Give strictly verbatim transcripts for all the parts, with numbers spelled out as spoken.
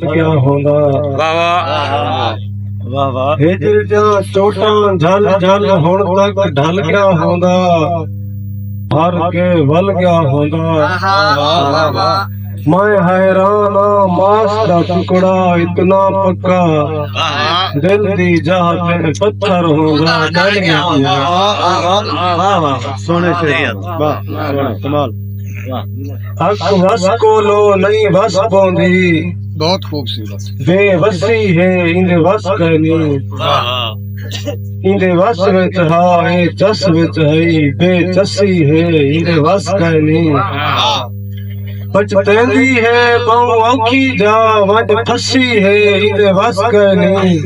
کیا ہوندا؟ واہ واہ۔ واہ واہ۔ ہجر دیاں چوٹاں جھل جھل ہݨ تک ڈھل کیا ہوندا؟ ہر کے ول کیا ہوندا؟ واہ واہ۔ میں حیران ہاں، ماس دا ٹکڑا اتنا پکا، دل دی جاہ تے پتھر ہوندا، ڈھل کیا ہوندا؟ واہ واہ۔ سوہݨے شعر۔ واہ، سوہݨے، کمال۔ حق وس کولو نہیں وس پوندی۔ بہت خوب سی بس۔ بے وسی ہے، ایندے وس کائنی۔ ایندے وس وچ ہا، اے چس وچ ہئی، بے چسی ہے، ایندے وس کائنی۔ پچھتیندی ہے، ٻہوں اوکھی جا، ونڄ پھسی ہے، ایندے وس کائنی۔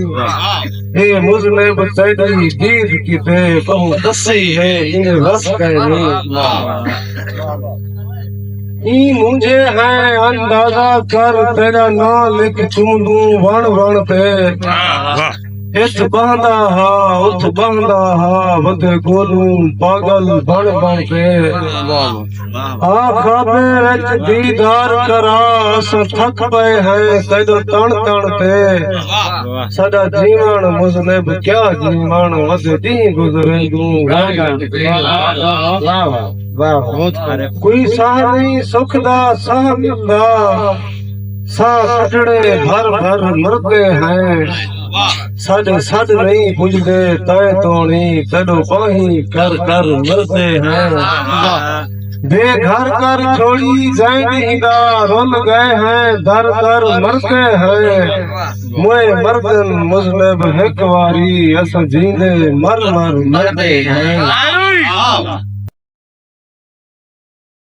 اے مذنب تیݙی دید کیتے، ٻہوں ݙسی ہے، ایندے وس کائنی۔ ایں مونجھے ہیں اندازہ کر، تیݙا ناں لکھ چمدوں وݨ وݨ تے۔ اتھ ٻہندا ہا، اتھ ٻہندا ہا، ودے ڳولوں پاڳل بݨ بݨ تے۔ آ خوابیں وچ دیدار کرا، اساں تھک پئے ہیں تیݙو تݨ تݨ تے۔ ساݙا جیوݨ مذنب کیا جیوݨ، ودے ݙینہہ گزریندوں ڳل ڳل تے۔ واہ واہ۔ واہ واہ۔ بہت پیارے۔ کوئی ساہ نہیں سکھ دا، ساہ ملدا، ساہ کٹڑے بھر بھر مردے ہیں۔ ساݙے سݙ نہیں پڄدے، تیں توݨی تیݙو ٻانہیں کر کر مردے ہیں۔ بے گھر کر چھوڑی جئیں ݙینہہ دا، رل ڳئے ہیں در در مردے ہیں۔ موئے مردن مذنب ہک واری، اساں جیندے مر مر مردے ہیں۔